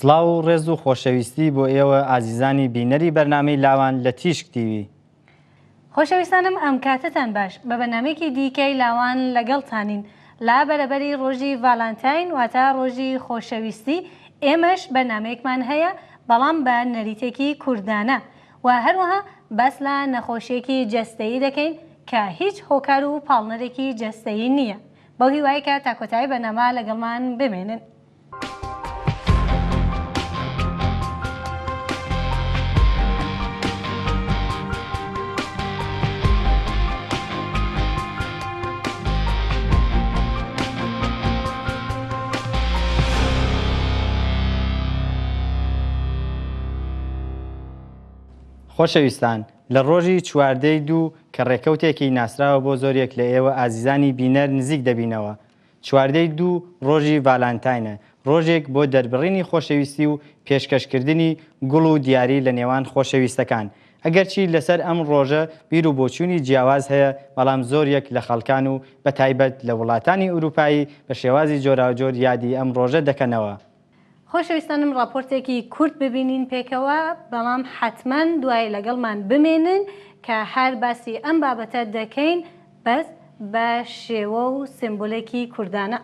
سڵاو و ڕێز و خۆشەویستی بۆ ئێوە ئازیزانی بینەری بەرنامەی لاوان لە تیشک تیوی. خۆشەویستانم ئەم کاتەتان باش، بە بەرنامەیەکی دیکەی لاوان لەگەڵتانین لە بەرەبەری ڕۆژی ڤالانتاین واتە ڕۆژی خۆشەویستی، ئێمەش بەرنامەیەکمان هەیە بەڵام بە نەریتێکی کوردانە و هەروەها باس لە نەخۆشیەکی جەستەیی دەکەین کە هیچ هۆکار و پاڵنەرێکی جەستەیی نییە. بەو هیوایەی کە تا کۆتایی بەرنامە لەگەڵمان بمێنن. خۆشەویستان لە ڕۆژی چواردەی دوو کە ڕێکەوتێکی ناسراوە بۆ زۆریەک لە ئێوە ئازیزانی بینەر نزیک دەبینەوە چواردەی دوو ڕۆژی ڤالانتاینە، ڕۆژێک بۆ دەربڕینی خۆشەویستی و پێشکەشکردنی گوڵ و دیاری لە نێوان خۆشەویستەکان. ئەگەرچی لەسەر ئەم ڕۆژە بیر و بۆچوونی جیاواز هەیە، بەڵام زۆریەک لە خەڵکان و بە تایبەت لە وڵاتانی ئورووپایی بە شێوازی جۆراوجۆر یادی ئەم ڕۆژە دەکەنەوە. خۆشەویستانم ڕاپۆرتێکی کورت ببینین پێکەوە بەڵام حەتمەن دوای لەگەڵمان بمێنن کە هەر باسی ئەم بابەتە دەکەین بەس بە شێوە و سیمبولێکی کوردانە.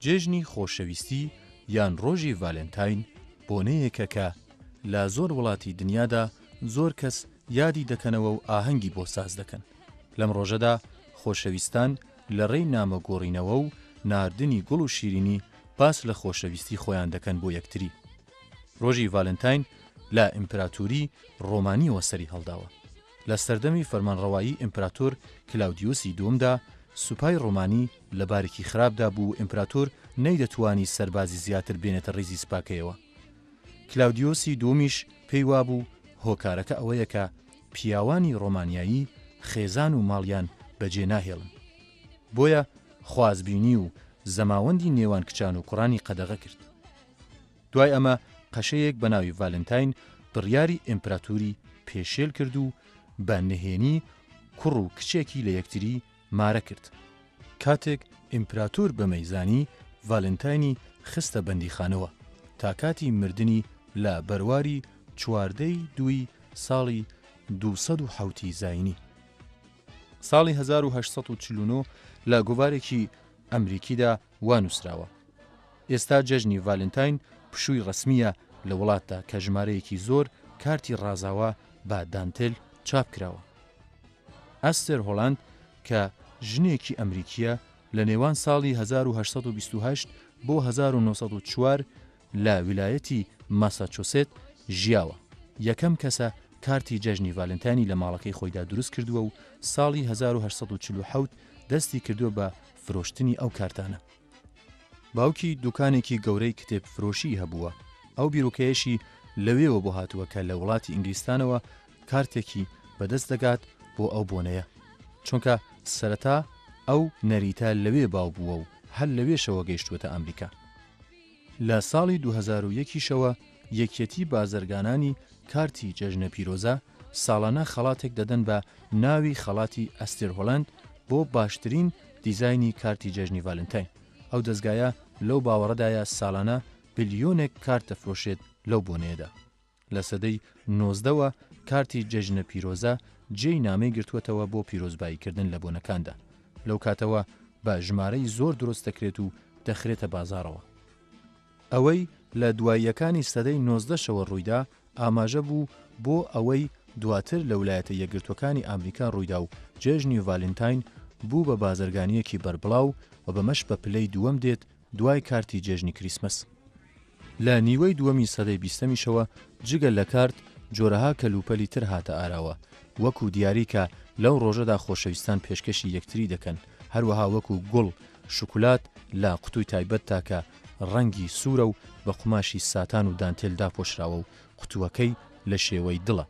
جێژنی خۆشەویستی یان ڕۆژی ڤالێنتاین بۆنەیەکە کە لە زۆر وڵاتی دنیادا زۆر کەس یادی دەکەنەوە و ئاهەنگی بۆ ساز دەکەن. لەم ڕۆژەدا خۆشەویستان لە ڕێی نامە گۆڕینەوە و ناردنی گوڵ و شیرینی باس لە خۆشەویستی خۆیان دەکەن بۆ یەکتری. ڕۆژی ڤالنتاین لە ئیمپراتوری ڕۆمانیەوە سەری هەڵداوە. لە سەردەمی فەرمانڕەوایی ئیمپراتۆر کلاودیوسی دوومدا سوپای ڕۆمانی لە بارێکی خراپدا بوو و ئیمپراتۆر نەیدەتوانی سەربازی زیاتر بێنێتە ڕیزی سوپاکەیەوە. کلاودیۆسی دوومیش پێی وابوو هۆکارەکە ئەوەیە کە پیاوانی ڕۆمانیایی خێزان و ماڵیان بەجێ ناهێڵن. بۆیە خوازبینی و زەماوەندی نێوان کچان و کوڕانی قەدەغە کرد. دوای ئەمە قەشەیەک بە ناوی ڤالنتاین بڕیاری ئیمپراتوری پێشێل کرد و بە نهێنی کوڕ و کچێکی لە یەکتری مارە کرد. کاتێک ئیمپراتور بەمەی زانی ڤالنتاینی خستە بەندیخانەوە تا کاتی مردنی لە بەرواری 14 ی دووی ساڵی 207 ی زاینی. ساڵی 1849 لە گۆڤارێکی ئەمریکیدا وا نووسراوە، ئێستا جەژنی ڤالنتاین پشووی ڕەسمییە لە وڵاتدا کە ژمارەیەکی زۆر کارتی ڕازاوە بە دانتێل چاپ کراوە. ئەستێر هۆلاند کە ژنێکی ئەمریکییە لە نێوان ساڵی 1828 بۆ 1904 لە ویلایەتی ماساچۆسێت ژیاوە، یەکەم کەسە کارتی جەژنی ڤالنتاینی لە ماڵەکەی خۆیدا دروست کردووە و ساڵی 1847 دەستی کردووە بە فرۆشتنی ئەو کارتانە. باوکی دوکانێکی گەورەی کتێب فرۆشیی هەبووە، ئەو بیرۆکەیەشی لەوێوە بۆ هاتووە کە لە وڵاتی ئینگلیستانەوە کارتێکی بەدەست دەگات بۆ ئەو بۆنەیە، چونکە سەرەتا ئەو نەریتە لەوێ باو بووە و هەر لەوێشەوە گەیشتووەتە ئەمریکا. لە ساڵی 2001 یشەوە یەکیەتی بازرگانانی کارتی جەژنە پیرۆزە ساڵانە خەڵاتێک دەدەن بە ناوی خەڵاتی ئەستێر هۆلەند بۆ باشترین دیزاینی کارتی جەژنی ڤالنتاین. ئەو دەزگایە لەو باوەڕەدایە ساڵانە بلیۆنێک کارت دەفرۆشێت لەو بۆنەیەدا. لە سەدەی نۆزدەوە کارتی جەژنە پیرۆزە جێی نامەی گرتووەتەوە بۆ پیرۆزباییکردن لە بۆنەکاندا. لەو کاتەوە بە ژمارەی زۆر دروست دەکرێت و دەخرێتە بازاڕەوە. ئەوەی لە دواییەکانی سەدەی نۆزدەشەوە ڕوویدا ئاماژە بوو بۆ ئەوەی دواتر لە ولایەتە یەکگرتووەکانی ئامریکا ڕوویدا و جێژنی ڤالنتاین بوو بە بازرگانییەکی بەربڵاو و بەمەش بە پلەی دووەم دێت دوای کارتی جێژنی کریسمس. لە نیوەی دووەمی سەدەی بیستەمیشەوە جگە لە کارت جۆرەها کەلوپەلی تر هاتە ئاراوە وەکو دیاری کە لەو ڕۆژەدا خۆشەویستان پێشکەشی یەکتری دەکەن، هەروەها وەکو گوڵ، شوکولات لە قوتوی تایبەتدا کە ڕەنگی سوورە و بە قوماشی ساتان و دانتێل داپۆشراوە و قوتووەکەی لە شێوەی دڵە.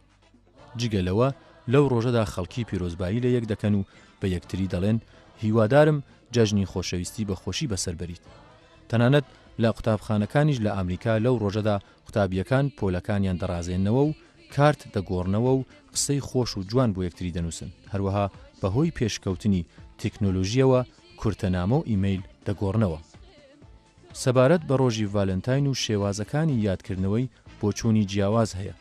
جگە لەوە لەو ڕۆژەدا خەڵکی پیرۆزبایی لە یەک دەکەن و بە یەکتری دەڵێن هیوادارم جەژنی خۆشەویستی بە خۆشی بەسەر بەریت. تەنانەت لە قوتابخانەکانیش لە ئامریکا لەو ڕۆژەدا قوتابییەکان پۆلەکانیان دەڕازێننەوە و کارت دەگۆڕنەوە و قسەی خۆش و جوان بۆ یەکتری دەنووسن، هەروەها بەهۆی پێشکەوتنی تێکنۆلۆژییەوە کورتەنامە و ئیمەیل دەگۆڕنەوە. سەبارەت بە ڕۆژی ڤالنتاین و شێوازەکانی یادکردنەوەی بۆچوونی جیاواز هەیە،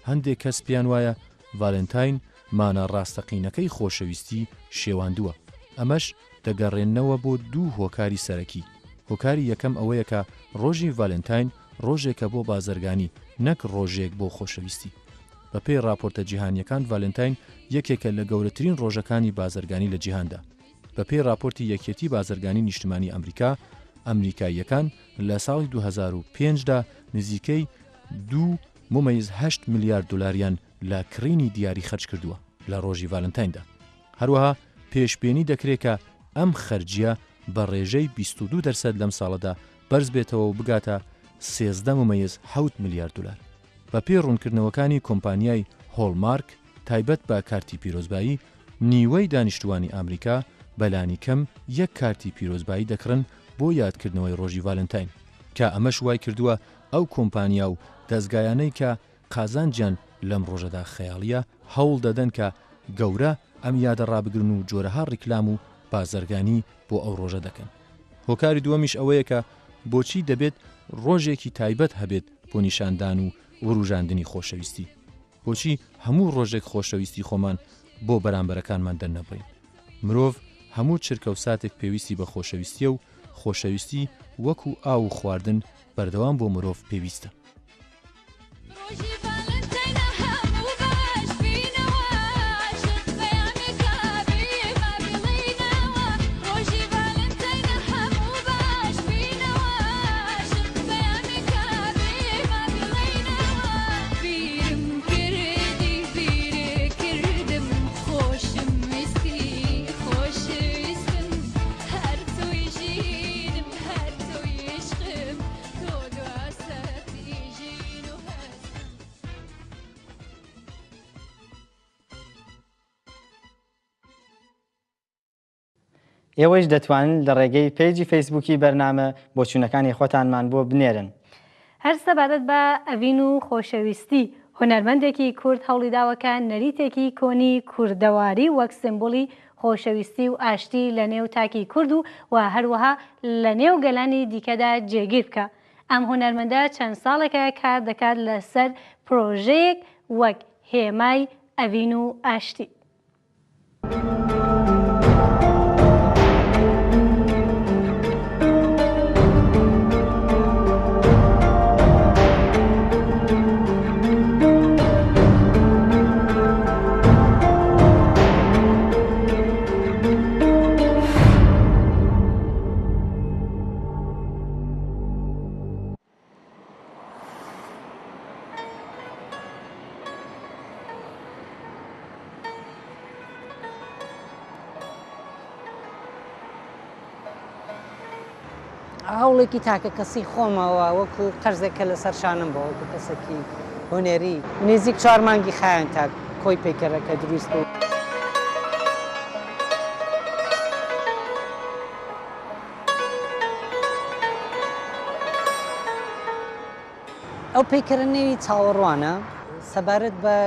هەندێک کەس پێیان وایە ڤالنتاین مانا ڕاستەقینەکەی خۆشەویستی شێواندووە، ئەمەش دەگەڕێننەوە بۆ دوو هۆکاری سەرەکی، هۆکاری یەکەم ئەوەیە کە ڕۆژی ڤالنتاین ڕۆژێکە بۆ بازرگانی نەک ڕۆژێک بۆ خۆشەویستی. بەپێی ڕاپۆرتە جیهانییەکان ڤالنتاین یەکێکە لە گەورەترین ڕۆژەکانی بازرگانی لە جیهاندا. بەپێی ڕاپۆرتی یەکێتی بازرگانی نیشتمانی ئەمریکا، ئەمریکاییەکان لە ساڵی 2005 دا نزیکەی 2.8 ملیار دۆلاریان لە کڕینی دیاری خەرج کردووە لە ڕۆژی ڤالنتایندا. هەروەها پێشبێنی دەکرێت کە ئەم خەرجییە بە ڕێژەی 22 دەرسەد لەم ساڵەدا بەرزبێتەوە و بگاتە 13.7 ملیار دۆلار. بەپێی ڕوونکردنەوەکانی کۆمپانیای هۆڵمارک تایبەت بە کارتی پیرۆزبایی، نیوەی دانیشتووانی ئامریکا بە لانیکەم یەک کارتی پیرۆزبایی دەکڕن بۆ یادکردنەوەی ڕۆژی ڤالنتاین، کە ئەمەش وایکردووە ئەو کۆمپانیا و دەزگایانەی کە قازانجیان لەم ڕۆژەدا خەیاڵییە هەوڵ دەدەن کە گەورە ئەم یادە ڕابگرن و جۆرەها ڕیکلام و بازرگانی بۆ ئەو ڕۆژە دەکەن. هۆکاری دووەمیش ئەوەیە کە بۆچی دەبێت ڕۆژێکی تایبەت هەبێت بۆ نیشاندان و وروژاندنی خۆشەویستی؟ بۆچی هەموو ڕۆژێک خۆشەویستی خۆمان بۆ بەرامبەرەکانمان دەرنەبڕین؟ مرۆڤ هەموو چرکە و ساتێک پێویستی بە خۆشەویستییە و خۆشەویستی وەکو ئاو و خواردن بەردەوام بۆ مرۆڤ پێویستە. ئێوەیش دەتوانن لە ڕێگەی پەیجی فەیسبووکی بەرنامە بۆچوونەکانی خۆتانمان بۆ بنێرن. هەر سەبارەت بە ئەڤین و خۆشەویستی، هونەرمەندێکی کورد هەوڵیداوە کە نەریتێکی کۆنی کوردەواری وەک سیمبولی خۆشەویستی و ئاشتی لە نێو تاکی کورد و و هەروەها لە نێو گەلانی دیکەدا جێگیر بکا. ئەم هونەرمەندە چەند ساڵێکە کار دەکات لە سەر پرۆژەیەک وەک هێمای ئەڤین و ئاشتی. هەوڵێکی تاکە کەسی خۆمەوە وەکو قەرزێک کە لەسەر شانم بۆ وەکو کەسێکی هونەری نزیک چوار مانگی خایان تا کۆی پەیکەرەکە دروست بوو. ئەو پەیکەرە نێوی چاوەڕوانە سەبارەت بە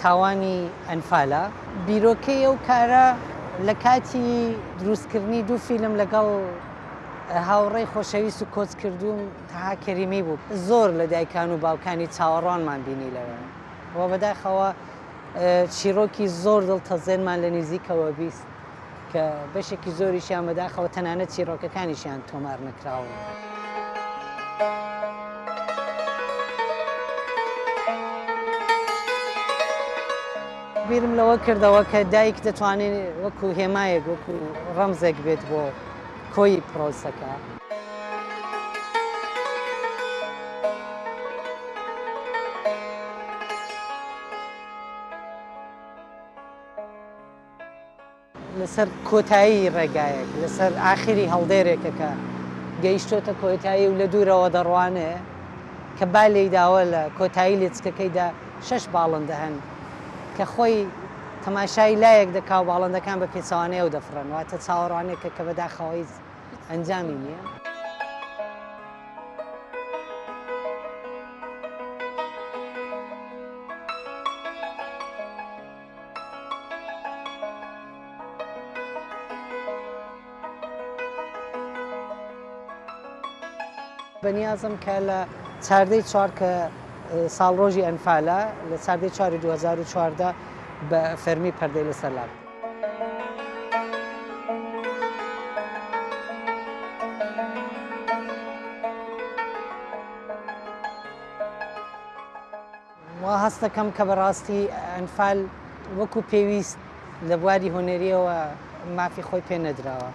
تاوانی ئەنفالە. بیرۆکەی ئەو کارە لە کاتی دروستکردنی دوو فیلم لەگەڵ. هاوڕێی خۆشەویست و کۆچکردووم تەها کەریمی بوو. زۆر لە دایکان و باوکانی چاوەڕوانمان بینی لەوێ و بەداخەوە چیڕۆکی زۆر دڵتەزێنمان لە نزیکەوە 20 کە بەشێکی زۆریشیان بەداخەوە تەنانەت چیڕۆکەکانیشیان تۆمار نەکراون. بیرم لەوە کردەوە کە دایک دەتوانێت وەکو هێمایەک وەکو ڕەمزێک بێت بۆ کۆی پرۆسەکە. لەسەر کۆتایی ڕێگایەک، لەسەر ئاخری هەڵدێرێکە کە گەیشتۆتە کۆتایی و لە دوورەوە دەڕوانێ کە با لێی داوە لە کۆتایی لێچکەکەیدا شەش باڵندە هەن کە خۆی تەماشای لایەک دەکا و باڵندەکان بە پێچەوانەی ئەو دەفڕن، واتە چاوەڕوانێکە کە بەداخەوە هیچ ئەنجامی نییە. بەنیازم کە لە چاردەی چوار کە ساڵڕۆژی ئەنفالە لە چاردەی چواری 2014 بە فەرمی پەردەی لەسەر لا بدەم. وا هەست دەکەم کە بەڕاستی ئەنفال وەکو پێویست لە بواری هونەریەوە مافی خۆی پێ نەدراوە.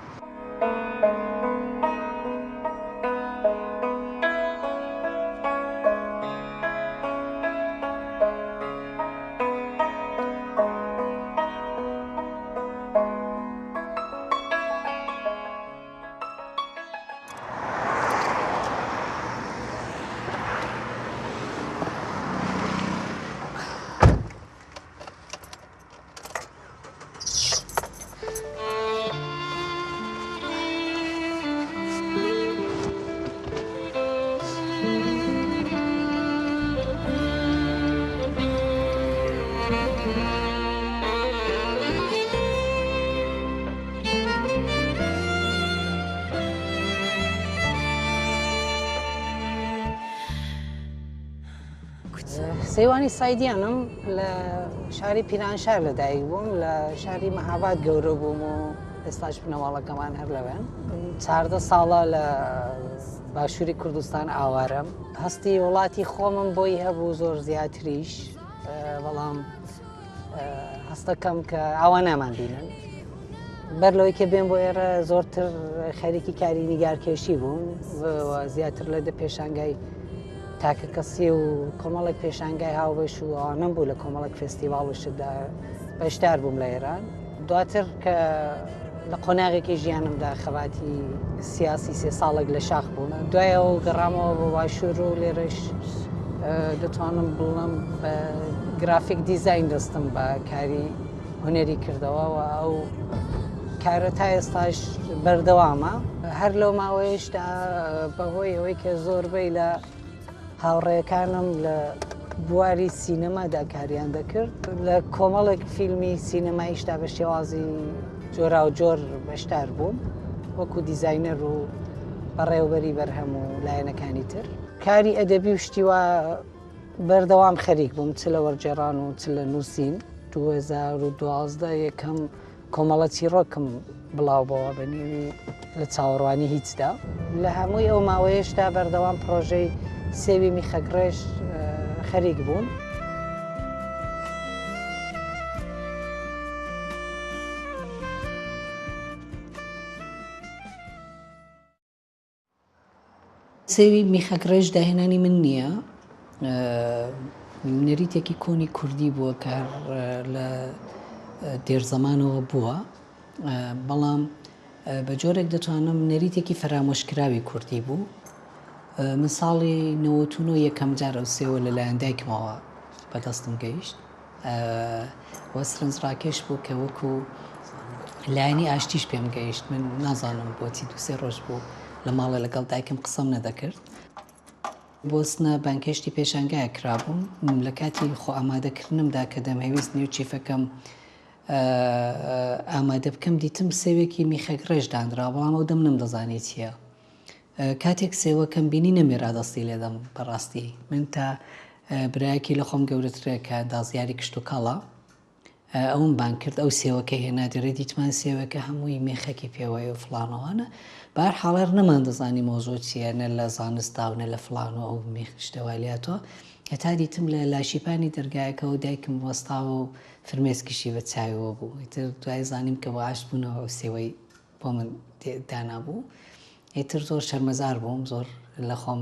سەیوانی سایدیانم لە شاری پیرانشار لەدایک بووم لە شاری مەهاباد گەورە بووم و ئێستاش بنەماڵەکەمان هەر لەوێن چاردە ساڵە لە باشووری کوردستان ئاوارم هەستی وڵاتی خۆمم بۆی هەبوو زۆر زیاتریش بەڵام هەستەکەم کە ئاوا نامان بینن بەر لەوەی کە بێن بۆ ئێرە زۆرتر خەریکی کاری نیگارکێشی بووم زیاتر لە دە پێشانگای تاکە کەسی و کۆمەڵێک پێشانگای هاوبەش و ئەوانم بوو لە کۆمەڵێک فێستیڤاڵ و شتدا بەشدار بووم لە ئێران دواتر کە لە قۆناغێکی ژیانمدا خەباتی سیاسی سێ ساڵێک لە شاخ بووم دوای ئەو گەڕامەوە بۆ باشوور و لێرەش دەتوانم بڵم بە گرافیک دیزین دەستم بە کاری هونەری کردەوە و ئەو کارە تا ئێستاش بەردەوامە هەر لەو ماوەیەشدا بەهۆی ئەوەی کە زۆربەی لە هاوڕێیەکانم لە بواری سینەمادا کاریان دەکرد لە کۆمەڵێک فیلمی سینەماییشدا بە شێوازی جۆراوجۆر بەشدار بووم وەکو دیزاینەر و بەڕێوبەری بەرهەم و لایەنەکانی تر کاری ئەدەبی و شتی وا بەردەوام خەریک بووم چ لە وەرگێڕان و چ لە نووسین 2012 یەکەم کۆمەڵە چیڕۆکم بڵاو بۆوە بە نێوی لە چاوەڕوانی هیچدا. لە هەمووی ئەو ماوەیەشدا بەردەوام پڕۆژەی سێوی میخەکڕێژ خەریک بووم. سێوی میخەکڕێژ داهێنانی من نییە، نەریتێکی کۆنی کوردی بووە کە هەر لە دێرزەمانەوە بووە، بەڵام بە جۆرێک دەتوانم نەریتێکی فەرامۆشکراوی کوردی بوو. من ساڵی 99 یەکەم جار ئەو سێوە لەلایەن دایکمەوە بەدەستم گەیشت. و سرنجڕاکێش بوو کە وەکو لایەنی ئاشتیش پێم گەیشت من نازانم بۆچی دوسێ ڕۆژ بوو لە ماڵێ لەگەڵ دایکم قسەم نەدەکرد بۆ سنە بانگهێشتی پێشانگایەک کرابووم لە کاتی خۆ ئامادەکردنمدا کە دەمهەویست نێو چیفەکەم ئامادە بکەم دیتم سێوێکی میخەک ڕێژ دانرا بەڵام ئەو دەم نەمدەزانی چییە. کاتێک سێوەکەم بینی نەمێرا دەستی لێدەم بەڕاستی من تا برایەکی لە خۆم گەورەترە کە ئەندازیاری کشتوکاڵە ئەوم بانگ کرد ئەو سێوەکە هێنا دەرێ دیتمان سێوەکە هەمووی مێخەکی پێوەیە و فڵانەوانە بار حاڵێر نەمان دەزانی مۆزۆ چییە نە لە زانستا و نە لە فڵان و ئەو مێخ شتەوای لاتەوە هەتا دیتم لە لاشیپانی دەرگایەکەوە دایکم وەستاوە و فرمێسکیشی بە چاویەوە بوو ئیتر دوای زانیم کە بۆ ئاشت بوونەوە ئەو سێوەی بۆ من دانابوو ئیتر زۆر شەرمەزار بووم زۆر لە خۆم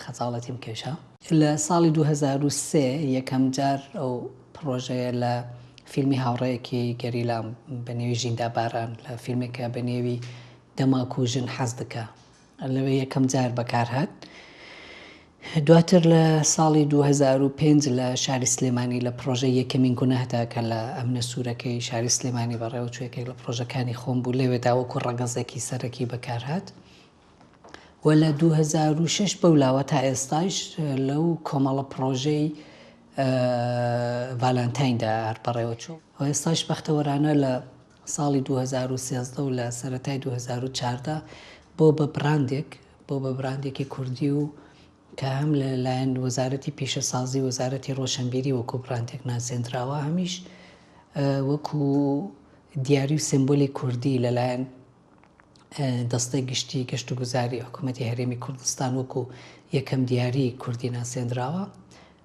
خەجاڵەتیم کێشا. لە ساڵی 2003 یەکەم جار ئەو پڕۆژەیە لە فیلمی هاوڕێیەکی گەریلام بە نێوی ژیندا باران لە فیلمێکە بە نێوی دەماکو ژن حەز دکا لەوێ یەکەم جار بەکار هات. دواتر لە ساڵی 2005 لە شاری سلێمانی لە پڕۆژەی یەکەمین گوناهدا کە لە ئەمنە سوورەکەی شاری سلێمانی بەڕێوەچوو یەکێک لە پڕۆژەکانی خۆم بوو لەوێدا وەکو ڕەگەزێکی سەرەکی بەکارهات و لە 2006 بەو لاوە تا ئێستاش لەو کۆمەڵە پڕۆژەی ڤالانتایندا هەر بەڕێوەچوو و ئێستاش بەختەوەرانە لە ساڵی 2013 و لە سەرەتای 2014 بۆ بە بڕاندێک بۆ بە براندێکی کوردی و کە هەم لە لایەن وەزارەتی پیشەسازی وەزارەتی ڕۆشنبیری وەکو براندێک ناسێندراوە هەمیش وەکو دیاری و سمبولی کوردی لەلایەن دەستەی گشتی گەشتوگوزاری حکوومەتی هەرێمی کوردستان وەکو یەکەم دیاری کوردی ناسێندراوە.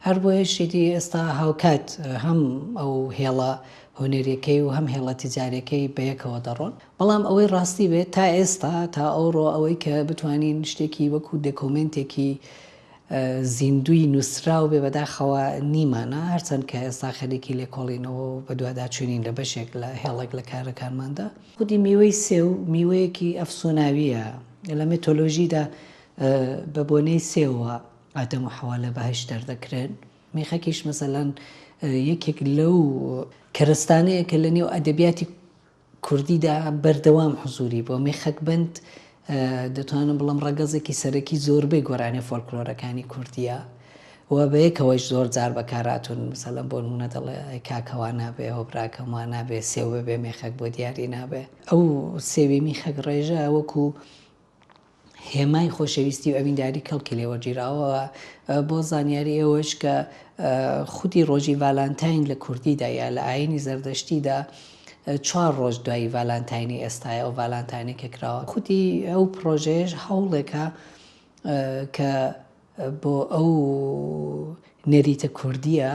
هەر بۆیەش ئیدی ئێستا هاوکات هەم ئەو هێڵە هونەریەکەی و هەم هێڵە تیجاریەکەی بەیەکەوە دەڕۆن. بەڵام ئەوەی ڕاستی بێت تا ئێستا تا ئەوڕۆ ئەوەی کە بتوانین شتێکی وەکو دەکۆمێنتێکی زیندووی نووسراو بێ بەداخەوە نیمانە هەرچەند کە ئێستا خەریکی لێکۆڵینەوە و بەدواداچوونین لە بەشێک لە هێڵێک لە کارەکانماندا. خودی میوەی سێو میوەیەکی ئەفسوناوییە لە مێتۆلۆژیدا بە بۆنەی سێوە ئادەم و حەوا لە بەهەشت دەردەکرێن. میخەکیش مەسەلەن یەکێک لەو کەرەستانەیە کە لە نێو ئەدەبیاتی کوردیدا بەردەوام حزووری بووە. میخەکبەند دەتوانم بڵێم ڕەگەزێکی سەرەکی زۆربەی گۆرانیە فۆلکلۆرەکانی کوردییە و بە یەکەوەیش زۆر جار بەکارهاتوون. مەسەلەن بۆ نموونە دەڵێ ئەی کاکە وا نابێ، هۆ براکەم وا نابێ، سێو بەبێ مێخەک بۆ دیاری نابێ. ئەو سێوی میخەک ڕێژە وەکوو هێمای خۆشەویستی و ئەوینداری کەڵکی لێ وەرگیراوە بۆ زانیاری ئێوەش کە خودی ڕۆژی ڤالانتاین لە کوردیدا یا لە ئاینی زەردەشتیدا چوار ڕۆژ دوایی ڤالانتاینی ئێستایە ئەو ڤالانتاینی کە کراوە خودی ئەو پرۆژەیەش هەوڵێکە کە بۆ ئەو نەریتە کوردییە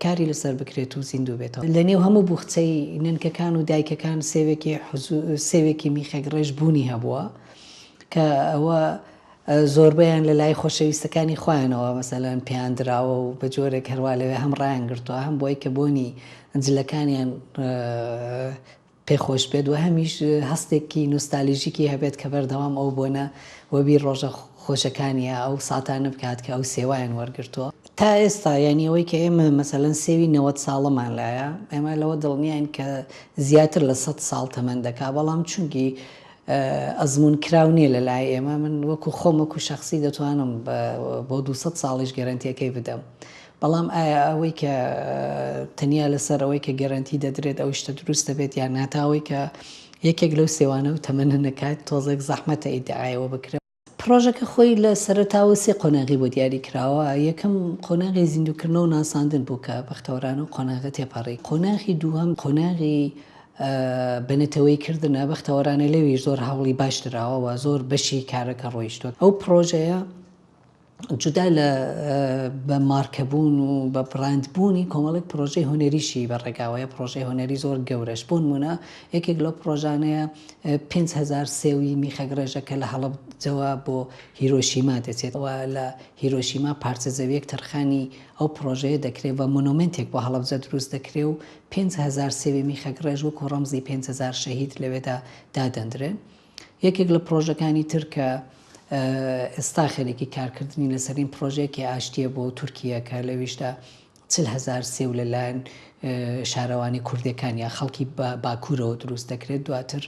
کاری لەسەر بکرێت و زیندوو بێتەوە. لە نێو هەموو بوخچەی نەنکەکان و دایکەکان سێوێکی سێوێکی میخەک ڕێژ بوونی هەبووە کە ئەوە زۆربەیان لە لای خۆشەویستەکانی خۆیانەوە مەسەلەن پێیان دراوە و بە جۆرێک هەروا لەوێ هەم ڕایان گرتووە هەم بۆی کە بۆنی جلەکانیان پێ خۆش بێت و هەمیش هەستێکی نوستالیژیکی هەبێت کە بەردەوام ئەو بۆنە وەبیر ڕۆژە خۆشەکانی یا ئەو ساتانە بکات کە ئەو سێوایان وەرگرتووە. تا ئێستا یانی ئەوەی کە ئێمە مەسەلەن سێوی 90 ساڵەمان لایە ئێمە لەوە دڵنیاین کە زیاتر لە 100 ساڵ تەمەن دەکا بەڵام چونکی ئەزموون کراو نییە لە لای ئێمە من وەکو خۆم وەکو شەخسی دەتوانم بۆ 200 ساڵیش گەرەنتیەکەی بدەم بەڵام ئایا ئەوەی کە تەنیا لەسەر ئەوەی کە گەرەنتی دەدرێت ئەو شتە دروست دەبێت یان نا تا ئەوەی کە یەکێک لەو سێوانە و تەمەنە نەکات تۆزێک زەحمەتە ئیدعایەوە بکرێت. پڕۆژەکە خۆی لە سەرەتاوە سێ قۆناغی بۆ دیاری کراوە، یەکەم قۆناغی زیندووکردنەوە و ناساندن بوو کە بەختەوەرانە ئەو قۆناغە تێپەڕی. قۆناغی دووهەم قۆناغی بە نەتەوەیی کردنە، بەختەوەرانە لەویش زۆر هەوڵی باش دراوە و زۆر بەشی کارەکە ڕۆیشتووە. ئەو پڕۆژەیە جودا لە بە مارکەبوون و بە بڕاندبوونی کۆمەڵێک پرۆژەی هونەریشی بە ڕێگاوەیە، پرۆژەی هونەری زۆر گەورەش، بۆ نموونە یەکێک لەو پرۆژانەیە 5000 سێوی میخەک ڕێژە کە لە هەڵەبجەوە بۆ هیرۆشیما دەچێت و لە هیرۆشیما پارچە زەویەک تەرخانی ئەو پرۆژەیە دەکرێت و مۆنۆمێنتێک بۆ هەڵەبجە دروست دەکرێت و 5000 سێوی میخەک ڕێژ وەکو ڕەمزی 5000 شەهید لەوێدا دادەندرێن. یەکێک لە پڕۆژەکانی تر کە ئێستا خەریکی کارکردنی لەسەرین پڕۆژەیەکی ئاشتییە بۆ تورکیە کە لەویشدا 40 هەزار سێو لەلایەن شارەوانی کوردەکان یا خەڵکی باکوورەوە دروست دەکرێت دواتر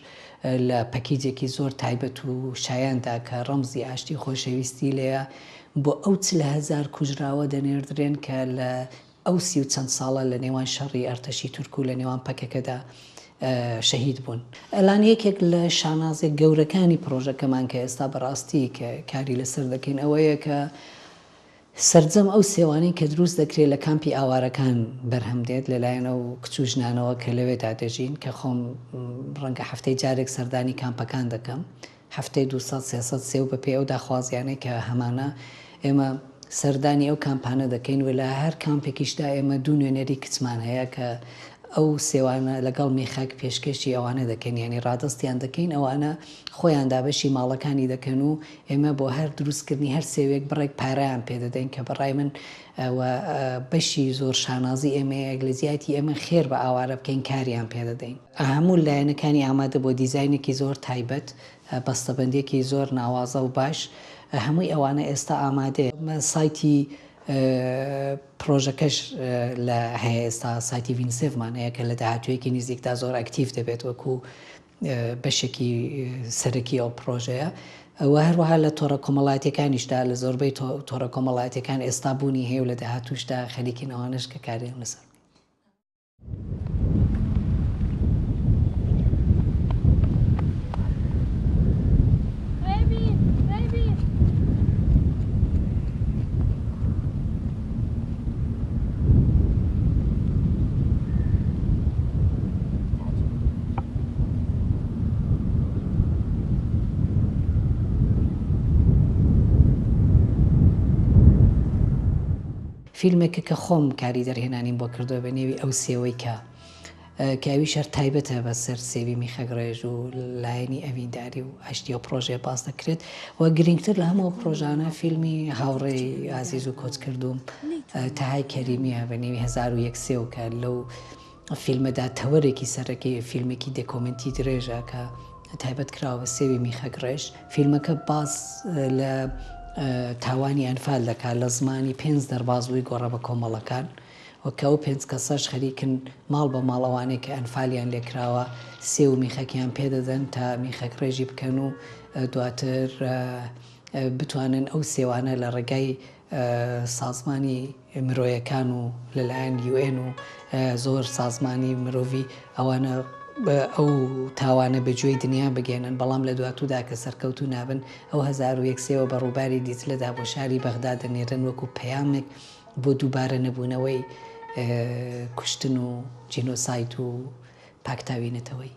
لە پەکیجێکی زۆر تایبەت و شایاندا کە ڕەمزی ئاشتی خۆشەویستی لێیە بۆ ئەو 40 هەزار کوژراوە دەنێردرێن کە لە ئەو سی و چەند ساڵە لە نێوان شەڕی ئەرتەشی تورک و لە نێوان پەکەکەدا. شەهید بوون. ئەلان یەکێک لە شانازیە گەورەکانی پڕۆژەکەمان کە ئێستا بەڕاستی کە کاری لەسەر دەکەین ئەوەیە کە سەرجەم ئەو سێوانەی کە دروست دەکرێت لە کامپی ئاوارەکان بەرهەم دێت لەلایەن ئەو کچ و ژنانەوە کە لەوێدا دەژین کە خۆم ڕەنگە هەفتەی جارێک سەردانی کامپەکان دەکەم هەفتەی 200 300 سێو بەپێی ئەو داخوازیانەی کە هەمانە ئێمە سەردانی ئەو کامپانە دەکەین و لە هەر کامپێکیشدا ئێمە دوو نوێنەری کچمان هەیە کە ئەو سێوانە لەگەڵ میخەک پێشکێشی ئەوانە دەکەین یانی ڕادەستیان دەکەین ئەوانە خۆیان دابەشی ماڵەکانی دەکەن و ئێمە بۆ هەر دروستکردنی هەر سێوێک بڕێک پارەیان پێ دەدەین کە بەڕای من ئەوە بەشی زۆر شانازی ئێمەیە لە جیاتی ئێمە خێر بە ئاوارە بکەین کاریان پێ دەدەین. هەموو لایەنەکانی ئامادە بۆ دیزاینێکی زۆر تایبەت، بەستەبەندییەکی زۆر ناوازە و باش، هەمووی ئەوانە ئێستا ئامادەیە. سایتی پڕۆژەکەش لە هەیە ئێستا سایتی ڤینسێڤمان هەیە کە لە داهاتوویەکی نزیکدا زۆر ئەکتیڤ دەبێت وەکو بەشێکی سەرەکی ئەو پڕۆژەیە و هەروەها لە تۆڕە کۆمەڵایەتیەکانیشدا لە زۆربەی تۆڕە کۆمەڵایەتیەکان ئێستا بوونی هەیە و لە داهاتووشدا خەریکین ئەوانەش کە کاریان لەسەر بکەین. فیلمێکە کە خۆم کاری دەرهێنانیم بۆ کردووە بە نێوی ئەو سێوەی کە کە ئەویش هەر تایبەتە بە سەر سێوی میخەکڕێژ و لایەنی ئەوینداری و ئاشتی ئەو پڕۆژەیە باس دەکرێت و گرنگتر لە هەموو ئەو پڕۆژانە فیلمی هاوڕێی ئازیز و کۆچکردووم تەهای کەریمیە بە نێوی 1001 سێو کە لەو فیلمەدا تەوەرێکی سەرەکی فیلمێکی دێکۆمێنتی درێژە کە تایبەت کراوە بە سێوی میخەکڕێژ فیلمەکە باس لە تاوانی ئەنفال دەکات لە زمانی پێنج دەربازبووی گۆڕە بە کۆمەڵەکان و کە ئەو پێنج کەسەش خەریکن ماڵ بە ماڵ ئەوانەی کە ئەنفالیان لێکراوە سێو و میخەکیان پێدەدەن تا میخەکڕێژی بکەن و دواتر بتوانن ئەو سێوانە لە ڕێگای سازمانی مرۆیەکان و لەلایەن یوئێن و زۆر سازمانی مرۆڤی ئەوانە ئەو تاوانە بە گوێی دنیا بگەێنن بەڵام لە دواتوودا کە سەرکەوتوو نابن ئەو 1001 سێوە بە ڕووباری دیجلەدا بۆ شاری بەغدا دەنێرن وەکو پەیامێک بۆ دووبارە نەبوونەوەی کوشتن و جینۆساید و پاکتاوی نەتەوەیی.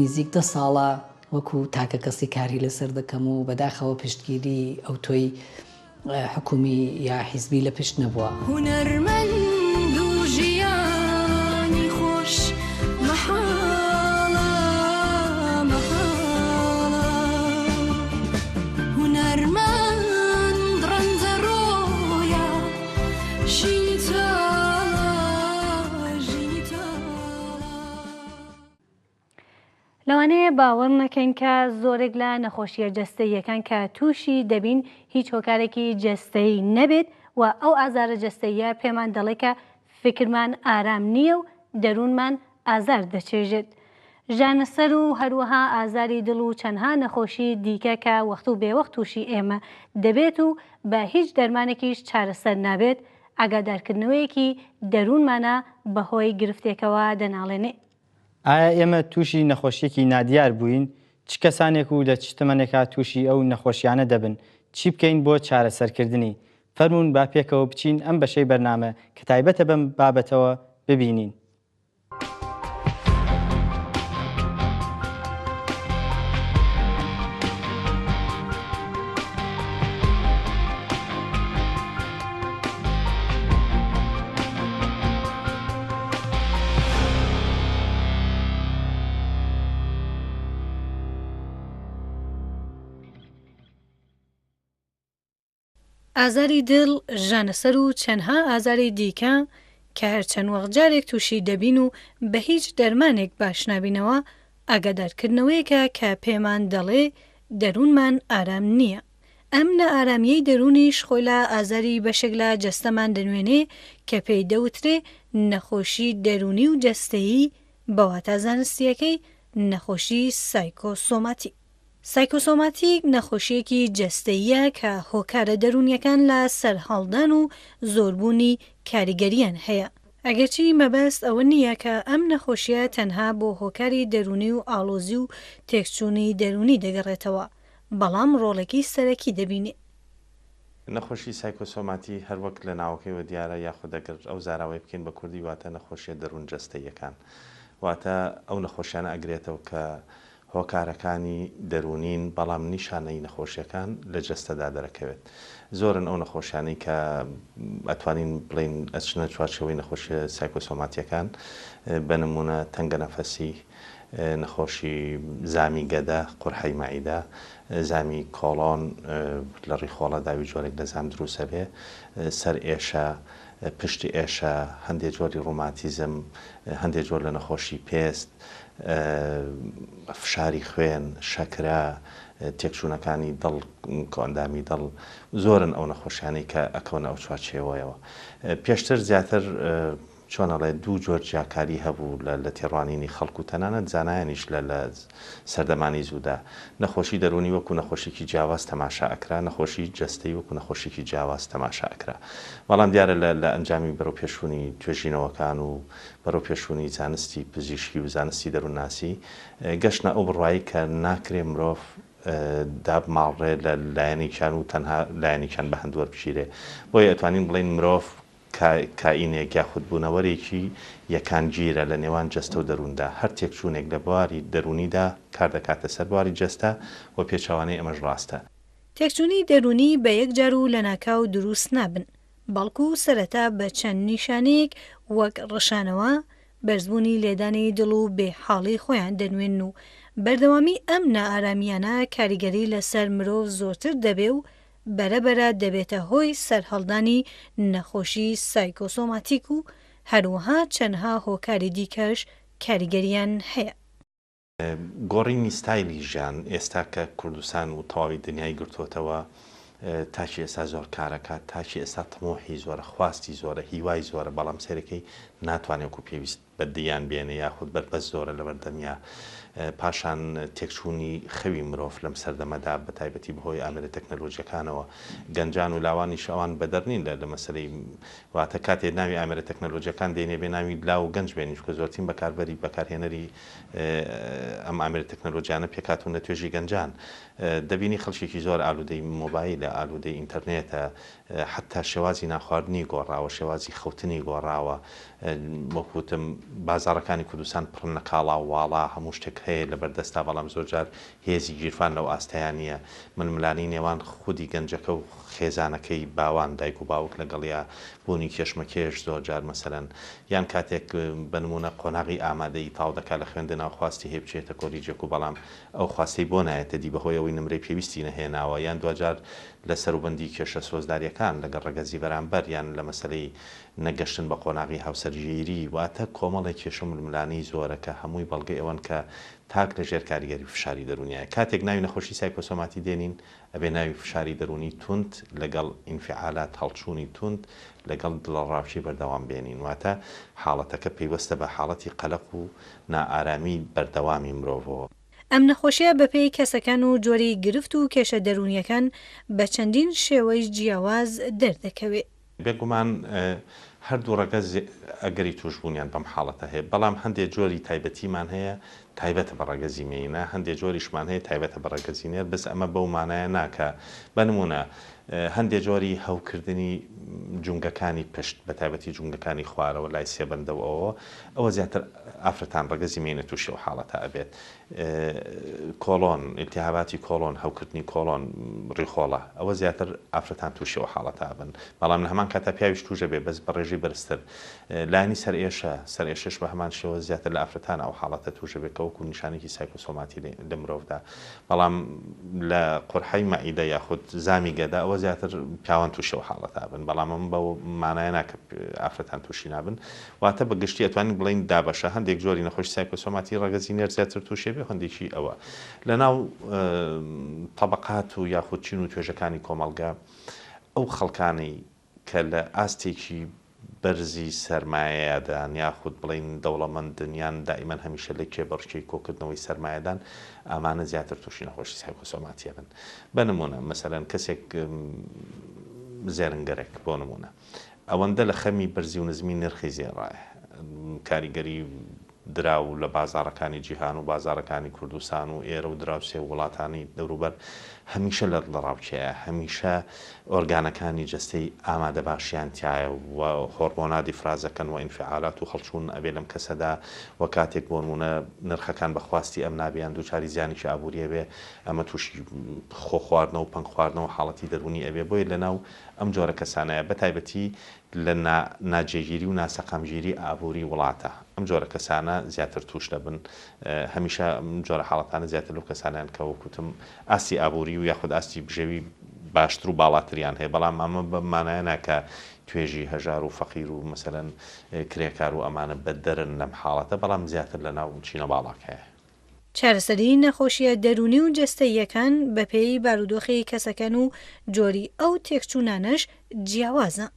نزیک دە ساڵە وەکو تاکەکەسی کاری لەسەر دەکەم و بەداخەوە پشتگیری ئەوتۆی حکومی یا حیزبی لە پشت نەبووە. هونەرمەند و ژیانی خۆش مەحاڵە مەحاڵە هونەرمەند ڕەنجەڕۆیە ژینی تاڵە ژینی تاڵە. لەوانەیە باوەڕ نەکەین کە زۆرێک لە نەخۆشییە جەستەییەکان کە تووشی دەبین هیچ هۆکارێکی جەستەیی نەبێت و ئەو ئازارە جەستەییە پێمان دەڵێ کە فکرمان ئارام نییە و دەروونمان ئازار دەچێژێت. ژانەسەر و هەروەها ئازاری دڵ و چەندها نەخۆشی دیکە کە وەخت و بێوەخت تووشی ئێمە دەبێت و بە هیچ دەرمانێکیش چارەسەر نابێت. ئاگادارکردنەوەیەکی دەروونمانە بەهۆی گرفتێکەوە دەناڵێنێ. ئایا ئێمە تووشی نەخۆشییەکی نادیار بووین؟ چ کەسانێک و لە چ تەمەنێکا تووشی ئەو نەخۆشییانە دەبن؟ چی بکەین بۆ چارەسەرکردنی؟ فەرموون با پێکەوە بچین ئەم بەشەی بەرنامە کە تایبەتە بەم بابەتەوە ببینین. ئازاری دڵ، ژانەسەر و چەندها ئازاری دیکە کە هەر چەند وەخت جارێک تووشی دەبین و بە هیچ دەرمانێک باش نابینەوە، ئاگادارکردنەوەیەکە کە پێمان دەڵێ دەروونمان ئارام نییە. ئەم نائارامییەی دەروونیش خۆی لە ئازاری بەشێک لە جەستەمان دەنوێنێ کە پێی دەوترێ نەخۆشی دەروونی و جەستەیی، بە واتا زانستییەکەی نەخۆشی سایکۆسۆماتیک. سایکۆسۆماتیک نەخۆشییەکی جەستەییە کە هۆکارە دەروونییەکان لە سەرهەڵدان و زۆربوونی کاریگەرییان هەیە. ئەگەرچی مەبەست ئەوە نییە کە ئەم نەخۆشییە تەنها بۆ هۆکاری دەروونی و ئاڵۆزی و تێکچوونی دەروونی دەگەڕێتەوە، بەڵام ڕۆڵێکی سەرەکی دەبینێ. نەخۆشی سایکۆسۆماتی هەر وەک لە ناوەکەیەوە دیارە یاخود ئەگەر ئەو زاراوەیە بکەین بە کوردی واتە نەخۆشیە دەروون جەستەییەکان واتە ئەو نەخۆشیانە ئەگرێتەوە کە هۆکارەکانی دەروونین بەڵام نیشانەی نەخۆشیەکان لە جەستەدا دەرەکەوێت زۆرن ئەو نەخۆشیانەی کە ئەتوانین بڵێین ئەچنە چوارچێوەی نەخۆشیە سایکۆسۆماتیەکان بە نموونە تەنگەنەفەسی نەخۆشی زامی گەدە، قورحەی مەعیدە، زامی کۆڵۆن، لە ڕیخۆڵە داوی جۆرێک لە زام دروست ئەبێ، سەر ئێشە، پشت ئێشە، هەندێ جۆری ڕوماتیزم، هەندێ جۆر لە نەخۆشی پێست، فشاری خوێن، شەکرە، تێکچوونەکانی دڵ، کۆئەندامی دڵ، زۆرن ئەو نەخۆشیانەی کە ئەکەونە ئەو چوارچێوەیەوە. پێشتر زیاتر چۆن ئەڵێ دوو جۆر جیاکاری هەبوو لە لە تێڕوانینی خەڵک و تەنانەت زانایانیش لە لە سەردەمانی زوودا. نەخۆشی دەروونی وەکوو نەخۆشیکی جیاواز تەماشا ئەکرا، نەخۆشی جەستەیی وەکوو نەخۆشیکی جیاواز تەماشا ئەکرا. بەڵام دیارە لە لە ئەنجامی بەرەوپێشچوونی توێژینەوەکان و بەرەوپێشچوونی زانستی پزیشکی و زانستی دەروونناسی گەشتنە ئەو بڕوایەی کە ناکرێ مرۆڤ دابماڵرێ لە لایەنێکیان و تەنها لایەنێکیان بە هەند وەربگیرێ. بۆیە ئەتوانین بڵێین مرۆڤ کائینێک یاخود بوونەوەرێکی یەکانگیرە لە نێوان جەستە و دەرووندا، هەر تێکچوونێک لە بواری دەروونیدا کاردەکاتە سەر بواری جەستە و پێچەوانەی ئەمەش ڕاستە. تێکچوونی دەروونی بە یەکجار و لەناکاو دروست نابن، بەڵکو سەرەتا بە چەند نیشانەیەک وەک ڕشانەوە، بەرزبوونی لێدانی دڵ و بێ حاڵی خۆیان دەنوێنن و بەردەوامی ئەم نائارامییانە کاریگەری لەسەر مرۆڤ زۆرتر دەبێ و بەرە بەرە دەبێتە هۆی سەرهەڵدانی نەخۆشی سایکۆسۆماتیک و هەروەها چەندها هۆکاری دیکەش کاریگەریان هەیە. گۆڕینی ستایلی ژیان، ئێستا کە کوردستان و تەواوی دنیای گرتۆتەوە، تاکی ئێستا زۆر کارەکات، تاکی ئێستا تموحی زۆرە، خواستی زۆرە، هیوای زۆرە، بەڵام سەیرەکەی ناتوانێت وەکو پێویست بەدیان بێنێ یاخود بەربەست زۆرە لەبەردەمیا، پاشان تێکچوونی خەوی مرۆڤ لەم سەردەمەدا بەتایبەتی بەهۆی ئامێرە تەکنەلۆجیەکانەوە گەنجان و لاوانیش ئەوان بەدەر نین لە لە مەسەلەی واتە کاتێ ناوی ئامێرە تەکنەلۆجیەکان دێنێ بێ ناوی لاو و گەنج بێنین چونکە زۆرترین بەکاربەری بەکارهێنەری ئەم ئامێرە تەکنەلۆجیانە پێکهاتوون لە توێژی گەنجان دەبینی خەڵکێکی زۆر ئالوودەی مۆبایلە ئالوودەی ئینتەرنێتە حەتتا شێوازی نانخواردنی گۆڕاوە، شێوازی خەوتنی گۆڕاوە، وەک وتم بازاڕەکانی کوردستان پڕن لە کاڵا و واڵا، هەموو شتێک هەیە لەبەر دەستا، بەڵام زۆرجار هێزی گیرفان لەو ئاستەیا نییە، ململانێی نێوان خودی گەنجەکە و خێزانەکەی، باوان، دایک و باوک لەگەڵیا، بوونی کێشمەکێش زۆرجار مەسەلەن، یان کاتێک بە نموونە قۆناغی ئامادەیی تەواو دەکات لە خوێندنا و خواستی هەیە بچێتە کۆلیجێک و بەڵام ئەو خواستەی بۆ نایەتە دی بەهۆی ئەوەی نمرەی پێویستی نەهێناوە یان دواجار لە سەروبەندی کێشە سۆزدارییەکان لەگەڵ ڕەگەزی بەرامبەر یان لە مەسەلەی نەگەشتن بە قۆناغی هاوسەرگیری واتە کۆمەڵێک کێشە و ململانێی زۆرە کە هەمووی بەڵگەی ئەوەن کە تاک لە ژێر کاریگەری فشاری دەروونیایە. کاتێک ناوی نەخۆشی سایکۆسۆماتی دێنین ئەبێ ناوی فشاری دەروونی توند لەگەڵ ئینفعالات هەڵچوونی توند لەگەڵ دڵەڕاوکێی بەردەوام بێنین واتە حاڵەتەکە پەیوەستە بە حاڵەتی قەلەق و نائارامی بەردەوامی مرۆڤەوە. ئەم نەخۆشیە بەپێی کەسەکان و جۆری گرفت و کێشە دەروونیەکان بە چەندین شێوەی جیاواز دەردەکەوێ. بێگومان هەردوو ڕەگەز ئەگەری تووشبوونیان بەم حاڵەتە هەیە، بەڵام هەندێ جۆری تایبەتیمان هەیە تایبەتە بە ڕەگەزی مێینە، هەندێ جۆریشمان هەیە تایبەتە بە ڕەگەزی نێر، بەس ئەمە بەو مانایە نا کە بە نموونە هەندێ جۆری هەوکردنی جومگەکانی پشت بە تایبەتی جومگەکانی خوارەوە لای سێبەندە و ئەوە ئەوە زیاتر ئافرەتان ڕەگەزی مێینە تووشی ئەو حاڵەتە ئەبێت. کۆڵۆن، ئیلتیهاباتی کۆڵۆن، هەوکردنی کۆڵۆن، ڕیخۆڵە، ئەوە زیاتر ئافرەتان تووشی ئەو حاڵەتە ئەبن، بەڵام لە هەمان کاتا پیاویش تووش ئەبێ بەس بە ڕێژەی بەرزتر. لایەنی سەرئێشە، سەرئێشەش بە هەمان شێوە زیاتر لە ئافرەتان ئەو حاڵەتە تووش ئەبێ کە وەکوو نیشانەیەکی سایکۆسۆماتی لە مرۆڤدا. بەڵام لە قورحەی مەعیدە یاخود زامی گەدە ئەوە زیاتر پیاوان تووشی ئەو حاڵەتە ئەبن، بەڵام ئەمە بەو مانایە نا کە ئافرەتان تووشی نابن. واتە بە گشتی ئەتوانین بڵێین دابەشە، هەندێک جۆری نەخۆشی سایکۆسۆماتی ڕەگەزی نێر زیاتر تووشی ئەبێ و هەندێکی ئەوە. لەناو تەبەقات و یاخود چین و توێژەکانی کۆمەڵگە ئەو خەڵکانەی کە لە ئاستێکی بەرزی سەرمایەدان یاخود بڵێین دەوڵەمەندن یان دائیمەن هەمیشە لە کێبڕکێی کۆکردنەوەی سەرمایەدان ئامانە زیاتر تووشی نەخۆشی سایکۆسۆماتی ئەبن. بە نموونە مەسەلەن کەسێک زێرنگەرێک بۆ نموونە ئەوەندە لە خەمی بەرزی و نزمی نرخی زێڕایە، کاریگەری دراو لە بازاڕەکانی جیهان و بازاڕەکانی کوردستان و ئێرە و دراوسێ و وڵاتانی دەوروبەر هەمیشە لە دڵەڕاوکێیە، هەمیشە ئۆرگانەکانی جەستەی ئامادەباشیان تیایە و هۆرمۆنات ئیفراز ئەکەن و ئینفعالات و هەڵچوون ئەبێ لەم کەسەدا و کاتێک بۆ نموونە نرخەکان بە خواستی ئەم نابێ یان دووچاری زیانێکی ئابووری ئەبێ ئەمە تووشی خۆخواردنەوە و پەنگخواردنەوە حاڵەتی دەروونی ئەبێ بۆیە لەناو ئەم جۆرە کەسانەیە بە تایبەتی لە نا ناجێگیری و ناسەقامگیری ئابووری وڵاتە ئەم جۆرە کەسانە زیاتر تووش دەبن هەمیشە ئەم جۆرە حاڵەتانە زیاتر لەو کەسانەیان کە وەک وتم ئاستی ئابووری و یاخود ئاستی بژێوی باشتر و باڵاتریان هەیە بەڵام ئەمە بەم مانایە نا کە توێژی هەژار و فەقیر و مەسەلەن کرێکار و ئەمانە بەدەرن لەم حاڵەتە بەڵام زیاتر لە ناو چینە باڵاکەیە. چارەسەری نەخۆشییە دەروونی و جەستەییەکان بەپێی بارودۆخی کەسەکان و جۆری ئەو تێکچوونانەش جیاوازە.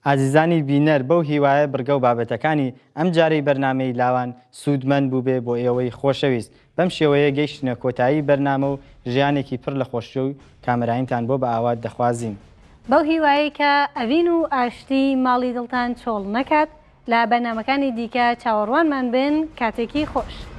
ئازیزانی بینەر بەو هیوایە بڕگە و بابەتەکانی ئەم جارەی بەرنامەی لاوان سوودمەند بووبێ بۆ ئێوەی خۆشەویست بەم شێوەیە گەیشتینە کۆتایی بەرنامە و ژیانێکی پڕ لە خۆشی و کامەرانیتان بۆ بە ئاوات دەخوازین. بەو هیوایەی کە ئەڤین و ئاشتی ماڵی دڵتان چۆڵ نەکات لە بەرنامەکانی دیکە چاوەڕوانمان بن کاتێکی خۆش.